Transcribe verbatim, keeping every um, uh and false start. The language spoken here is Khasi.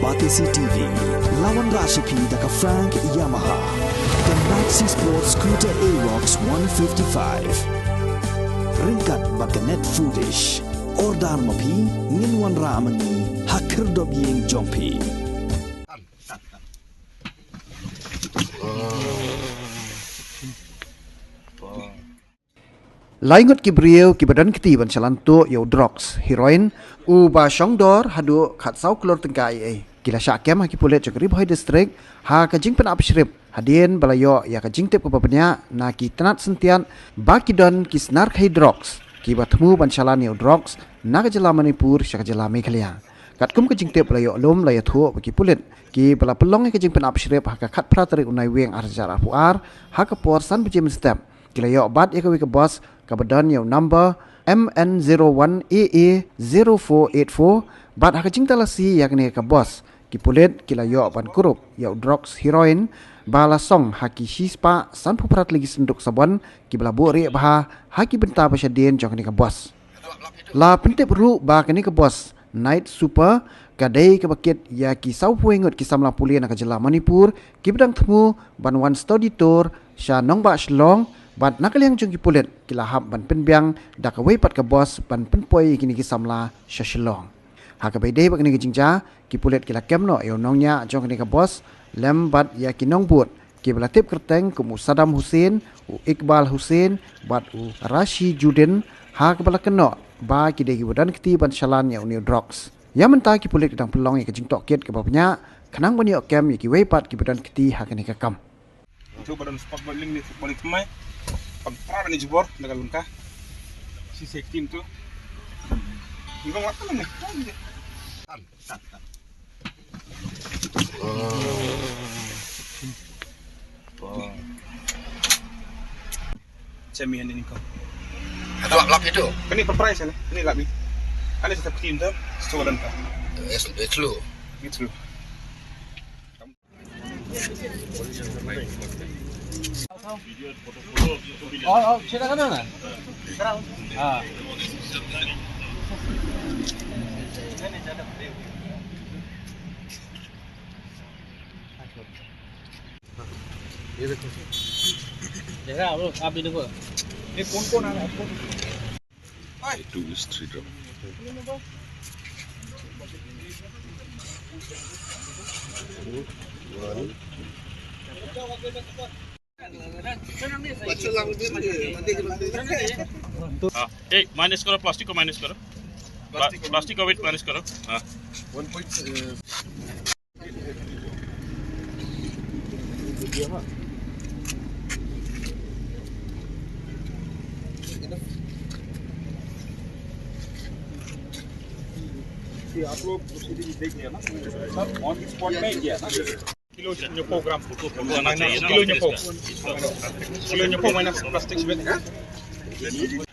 Batesi T V, la wanrah sha phi da ka Frank Yamaha, ka Maxi Sport Scooter Aerox one fifty-five. Ryngkat bad ka Net Foodish. Order ma phi, ngin wanrah ma ngi ha khyrdop ïing jong phi. Lai ngut ki briew kiba don kti ban shalan tuh ïa u drugs heroin, uba shong dor haduh khatsaw klur tyngka ei ei, ki la shah kem ha ki pulit jong ka Ri Bhoi District ha ka jingpynap shrip, hadien ba la ïoh ïa ka jingtip kaba bniah na ki tnat syntiat ba ki don ki snar khaïi drugs kiba thmu ban shalan ïa u drugs na ka jylla Manipur sha ka jylla Meghalaya. Katkum ka jingtip ba la ïoh lum, la ïathuh ba ki pulit kiba la pynlong ïa ka jingpynap shrip ha ka khatphra tarik u Naiwieng ar hajar arphew ar, ha ka por san baje mynstep, ki la ïoh bat ïa kawei ka bus kaba don ïa u number M N zero one A A zero four eight four, bad ha ka jingtalasi ïa kane ka bus, ki pulit ki la ïoh ban kurup ïa u drugs heroin ba la song ha ki shispah sanphew phra tylli ki synduk sabon kiba la buh rieh bha ha ki bynta ba shadien jong kane ka bus. La pyntip ruh ba kane ka bus Night Super ka dei kaba kit ïa ki sawphew ngut ki samla pule na ka jylla Manipur kiba dang thmu ban wan study tour sha nongbah Shillong, bad na ka liang jong ki pulit ki la hap ban pynbiang da kawei pat ka bus ban pynpoi ïa kine ki samla sha Shillong. Ha kaba ïadei bad kane ka jingjia, ki pulit ki la kem noh ïa u nongñiah jong kane ka bus lem bad ïa ki nongbud kiba la tip kyrteng kum u Saddam Hussein, u Iqbal Hussein bad u Rashi Judin, ha kaba la kynnoh ba ki dei kiba don kti ban shalan ïa une u drugs. Ïa mynta ki pulit ki dang pynlong ïa ka jingtohkit kaba bniah khnang ban ïoh kem ïa kiwei pat kiba don kti ha kane ka kam. Itu badan sport bowling ni, football itu mai. Pang pra ni jubor na ka lengkah. Si safety itu. Ini bang apa ni? Semi ini kau. Ada lap itu. Ini per price ni. Ini lap ni. Ada satu tim tu. Sesuai dan kau. It's, it's low. It's low. ये देखो। देखा आप लोग, आप भी देखो। ये कौन कौन आ रहा है? Two is three drop. हाँ, ए, माइनस करो, प्लास्टिक को माइनस करो। प्लास्टिक को वेट माइनस करो। हाँ। वन पॉइंट, आप लोग देख लिया ना, सब ऑन द स्पॉट में ही किया ना। किलो न्योपो ग्राम, किलो न्योपो, किलो न्योपो माइनस प्लास्टिक में।